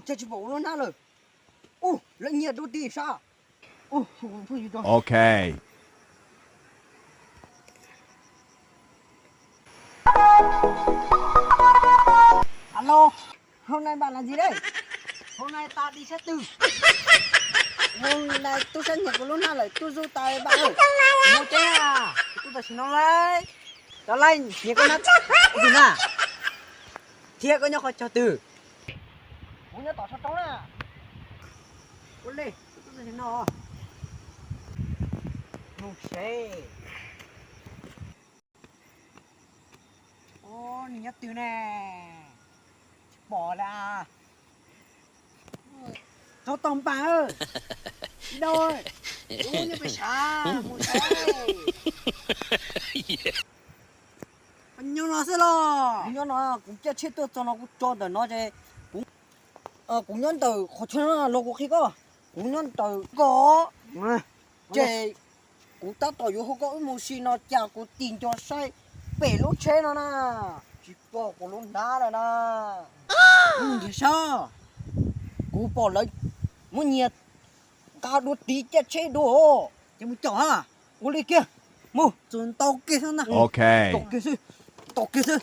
Cas tsis pom kuv lub hnab lawm? Ub, lawv nyiag dua tim sab. Ok. Alo, hôm nay bạn làm gì đấy? Hôm nay ta đi sát từ. Hôm nay tub sab nyiag kuv lub hnab lawm, tub zub tau ba. Mus tsev a, tub tam sim no lawm. Tau lawm, nyiag koj hnab twg na? Thiab koj nyob qhov chaw twg? Kuv nyob tom sab roob na. Ua li, tub tam sim no. Mus tsev. Ub, nws nyob twg ne? Tsis pom li. Txhob tau npas. Ib dau, kuv nyob pem sav mus sav. Koj nyob no xwb los? Kuv nyob no, kuv caij tsheb tuaj txog no kuv tso ntawm no ces kuv, kuv nyob ntawm qhov chaw no los kuv qhia koj. Kuv nyob ntawm ko, ces kuv tab tom yuav hu koj wb mus si no cas kuv tig nco saib pem lub tsheb no na, tsis pom kuv lub hnab lawm na. Mus nrhiav saib, kuv pom lawv muab nyiag nqa dua tid caij tsheb dua, ces mus caum ha. Ua li kiag, mus txog ntaus kiag xwb na. Caum kiag xwb, caum kiag xwb.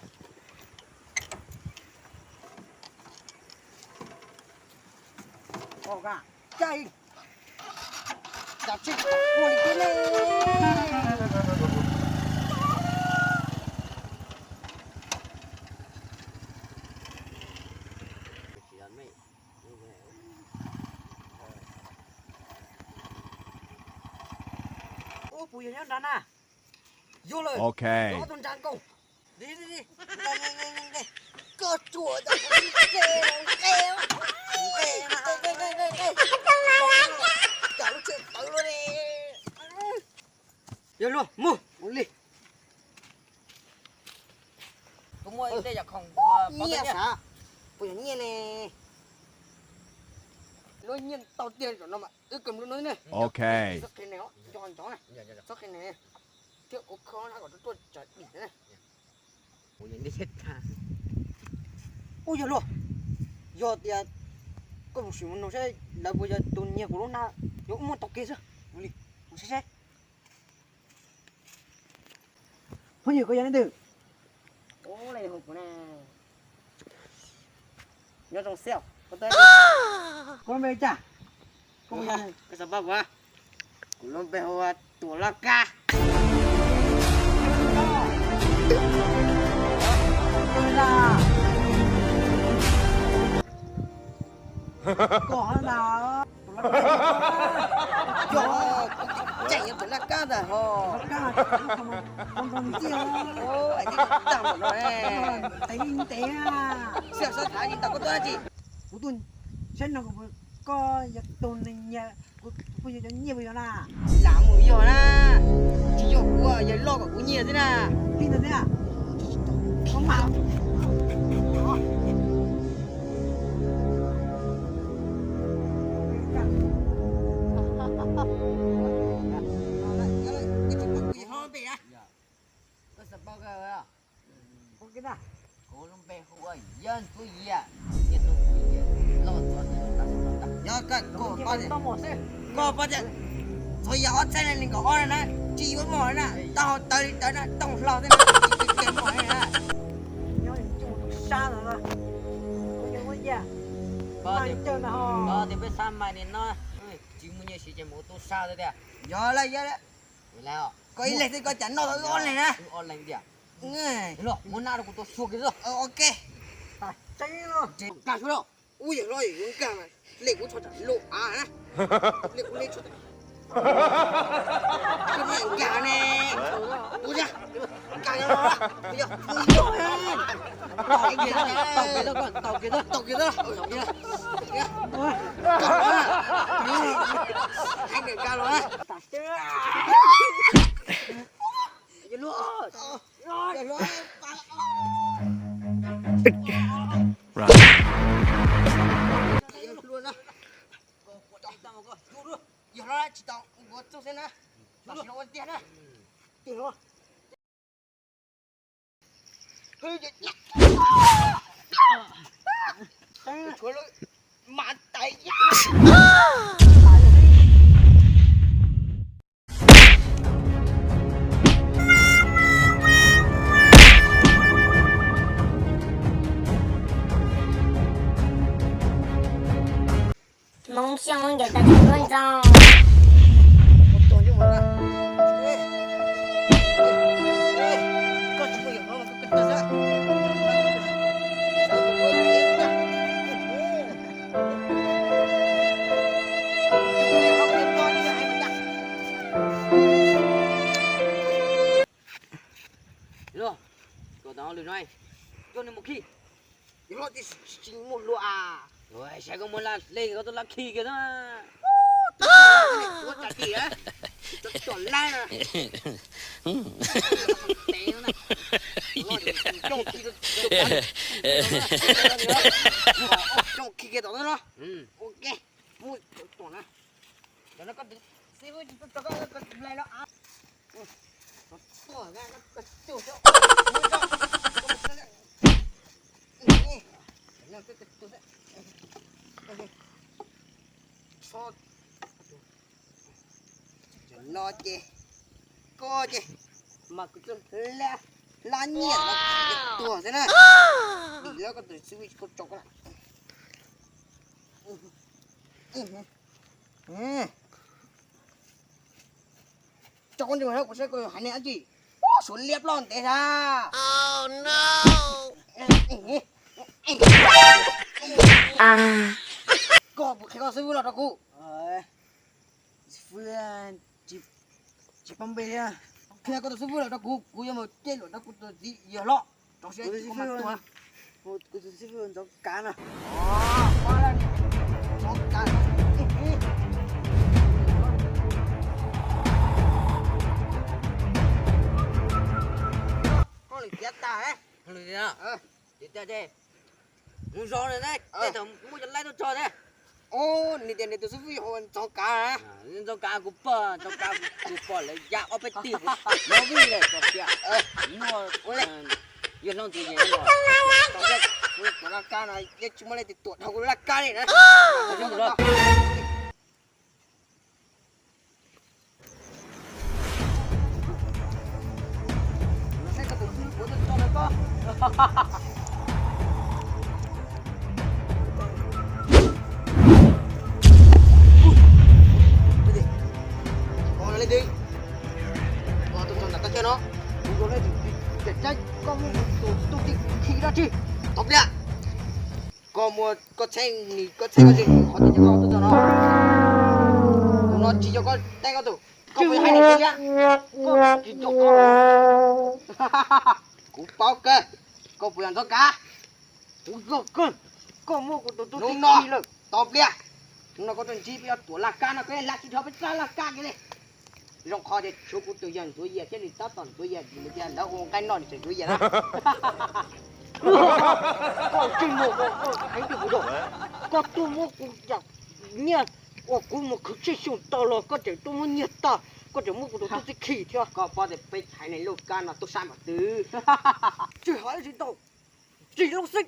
Caij, cas tsheb ua li thiab ne. Ub, puas yog nyob nrad na? Yog lawm, ob tug nrad nkaus. Koj tsuas, cas lub tsheb tawv luaj li. Yog luag mus ua li. Kuv muaj ib tej yam khoom nyiaj xav, puas yog nyiaj ne? Lub nyiaj tau tiag zaum no mas wb kawg lub no ne. Ok. Txhob qhia nws, nco nco na, txhob qhia nws, thiab kuv kho na kom tuaj tsam dim na. Ub, yog luag, yog tias koj mus sim mus nug saib lawv puas yog tus nyiag kuv lub hnab, yog wb muab tau kiag xwb. Mus li, mus saib saib. Phooj ywg, koj yog leej twg? Ub, leej twg hu kuv ne? Nyob zoo xwb. Koj lub npe li cas? Koj xav paub kuv? Kuv lub npe hu ua Tuam Laj Kab. Koj na. Yog, kuv tseem yog Tuam Laj Kab ntag hos. Tag npaum no, ntev li ntev. Xyov xav tham li ntawd koj tuaj dab tsi? Kuv tuaj saib no, koj yog tus nyiag kuv phooj ywg cov nyiaj puas yog na? Lam mus yog na, tsis yog kuv, yawg loj kom kuv nyiag xwb na. Li ntawd thiab? Koj mam Kuv lub npe hu ua Yawg Ntxhuav Yias, niaj hnub kuv yawg loj txog niaj hnub tag sim no ntag. Yog koj, koj paub tias txhuav yas ob txhiab nees nkaum ob na, tsis yuav mos na, tau tawv li tawv na, tooj hlau xwb na, tsis muaj mos li na. Nyob tus sab no, koj tias peb sab mais li no, tsis muaj nyiaj siv ces mus ua tub sab xwb tiag. Yog lawm, yog lawm. Koj ib leeg xwb koj cas noj tau wb ob leeg na. Wb ob leeg tiag. Los, muab nab rau kuv tua xua kiag xwb. Ok. Nkag xwb los. Ub, yawg hlob, yuav nkag mas lej kuv tsho tsam lub av na. Lej kuv lej tsho tsam. Kuv nkag ne. Kuv nkag, nkag los. Kuv yog, kuv yog. Taus kiag, taus kiag, taus kiag, taus kiag. Hais nkag los. Yog hlob tsis tau ua txuj xwb na, tam sim no ua tiag na. Tshuav lawm, Mas tais Hmoob Xyooj nkawd tau tsis tuaj ntxoo. Los, kom tau lwm no, coj nws mus khi. Yog los tsis muaj hlua a. Saib koj muaj laj hle koj tuaj laj khi kiag na. Ua cas tim a, cov cov laj na. Coj khi, coj khi kiag tom no. Ok, muaj cov tom na. Cov no koj xib fwb tsis tau tso koj, koj hle los a. No ces koj ces mas kuv hlab nyiaj los tuag xwb na. Dim lawm koj tus xib fwb tsis tau tso koj lawm. Tso koj ntsis mus kuv saib koj hais nej dab tsi. Suav liab ploj ntev tag. Koj puas qhia koj xib fwb los rau kuv? Xib fwb, tsis paub npe thiab. Qhia koj tus xib fwb los rau kuv, kuv yuav mus coj los rau kuv tus txiv yawg hlob. Rau siab tsis koj mas tuag. Kuv tus xib fwb Ntxoov Kav no. Koj lwm tiav tas, mus zov na, tej thaum muaj cov laib tuaj tso thiab. Nws tias nws tus xib fwb yog Ntxoov Kav. Ntxoov Kav kuv pom, Ntxoov Kav kuv pom lawv ya ob peb tig kuv hnov vij lawm tso tias muaj yawg hlob ntxwv yees no. Kuv laj kab no yeej tsis muaj leej twg tuam dhau kuv laj kab li na. Koj muaj koj txheeb nws, koj txheeb koj ze nws qhov twg coj koj tuaj txog no? Tus no tsis yog koj teb koj tus, koj puas yog hais nws thiab? Koj tsis yog koj. Kuv paub kawg, koj puas yog Ntxoov Kav? Kuv yog kawg, koj muab kuv tus tub txib khi lawm. Tos pliag, hnub no koj tuaj ntsib peb cov tuam laj kab no koj yeej hla tsis dhau peb rab laj kab kiag li. Zoo qhov tias tshuav kuv tus yawg Ntxuav Yias thiab nws tab tom Ntxuav Yias, nws tias lawv ua nqaij noj nws tseem Ntxuav Yias na. Koj tsis muaj, koj heev twg kuv yog, koj tuaj muab kuv cov nyiaj uas kuv mus khwv tsheej xyoo tag los koj tseem tuaj muab nyiag tag, koj tseem muab kuv tus tub txib khi thiab. Koj paub tias peb haiv neeg laj kab no tub sab npaum twg? Tsis hais tsis tau, tsis lub xeeb.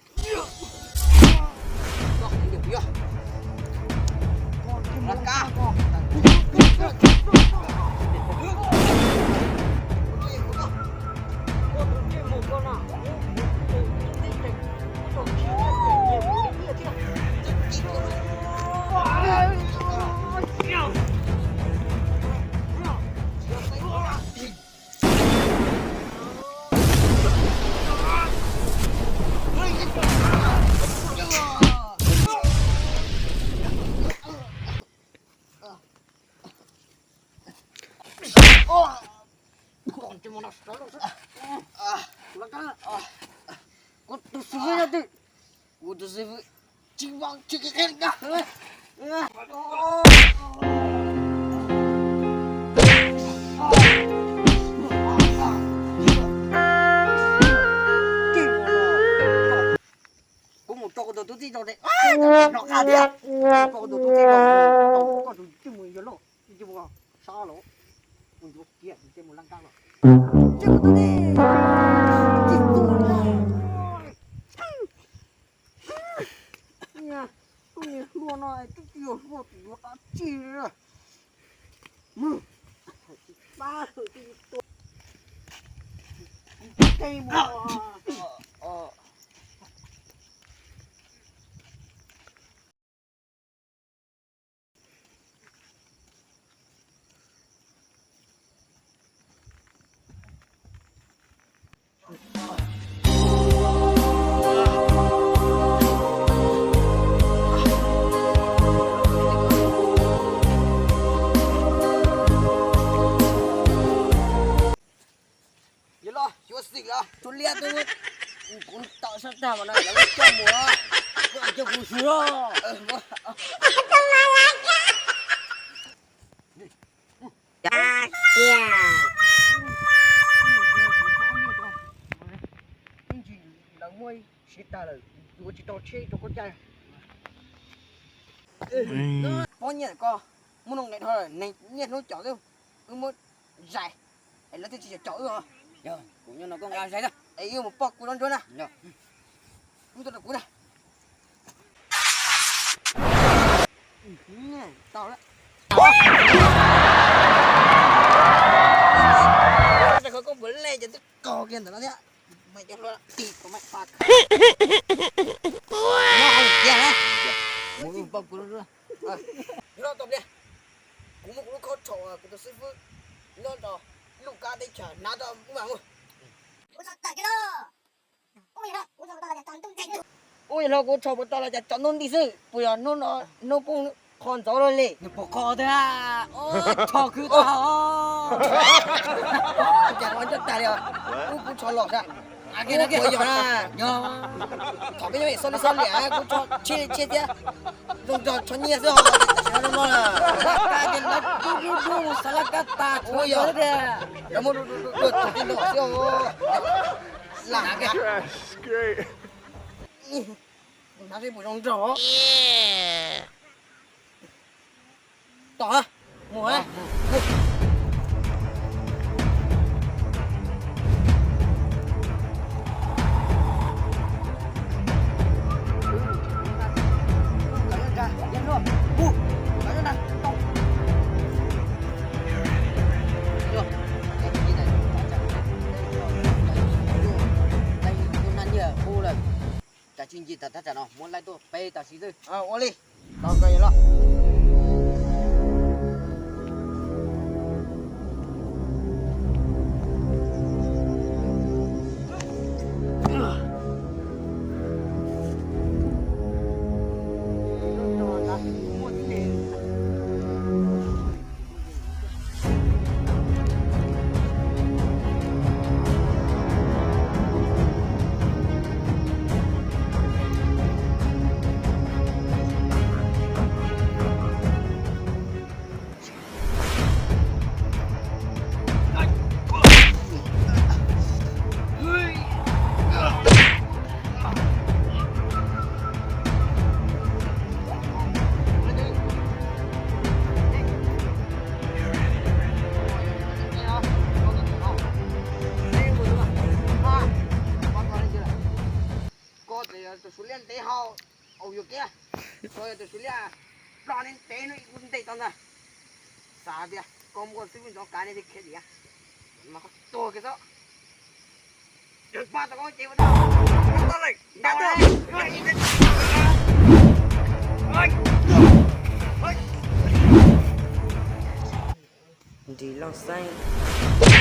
Kuv tus xib fwb yog twg? Kuv tus xib fwb tsis vam tsis kev qhia li ntag. Kuv mus tso kuv tus tub txib rau, no qab thiab. Tso kuv tus tub txib rau, koj tus tsis mus yog loj, tsis mus sab los, mus ncuav kiag ces mus laj kab los. Tsis mus tus txib, tsis tus li. Yog los, xyuav xim los. Tus liab twb, kuv tom sab tag mas no, lawv coj mus, koj coj kuv xyuas los. Ib ntsis lawv muab siv tag lawm, yuav tsis tau tsheb rau koj caij. Pob nyiaj koj muab noj nqe dhau lawm, neeg nyiaj hnub com xwb, wb muab zais, es lawv thiaj tsis com wb os. Yog, kuv nyob no koj nqa zais na, es wb mus poj kuv nruab nruab na. Wb tuaj rau kuv na. Tau lawm. Koj puas lej ces twb qaug kiag ntawm no thiab. Maj cov hluas tim kuv maj pa kha. Nyob hauv tiag na. Mus poj kuv nruab nruab. Nyob tau pliag, kuv muab kuv lub khob rhaum kuv tus xib fwb nyob rau lub kab teb chaws hnav rau ub mas mus. Ub, yog hlo kuv rhaum puas tau los cas tso ntuj nti xwb, puas yog hnub no hnub poob qho ntxov luaj li. Nws puas qho thiab, rho khwv tau. Cas ua ncaj tag li os. Ub, kuv rho los sas. Puas yog na? Yog. Thaum peb nyob xo li xo liam kuv rho tsheb li tsheb thiab, zoo nrog rho nyiaj xwb os, tam sim no zoo no na. Laj kab ces lawv dub dub dub mus xav laj kab tas tshuav yog tiag. Lawv muab dua dua dua thaum tej no xwb os. Lam hnav seb puas zoo nraug. Tom, mus. Cas tsis ncig tas thaj tsam no, muab laij tuaj peb tam sim xwb. Ua li, tau koj yog los. Koj tus suav liab ntev hau, au yuam kev, koj yog tus suav liab ploj ntev ntev no kuv ntes tau ntag. Xav tias koj muaj xib hwb ntxov kav nej thiaj khiav dim, mas koj tuag kiag xwb. Pab tau koj cev ua tau. Nris loj xeeb.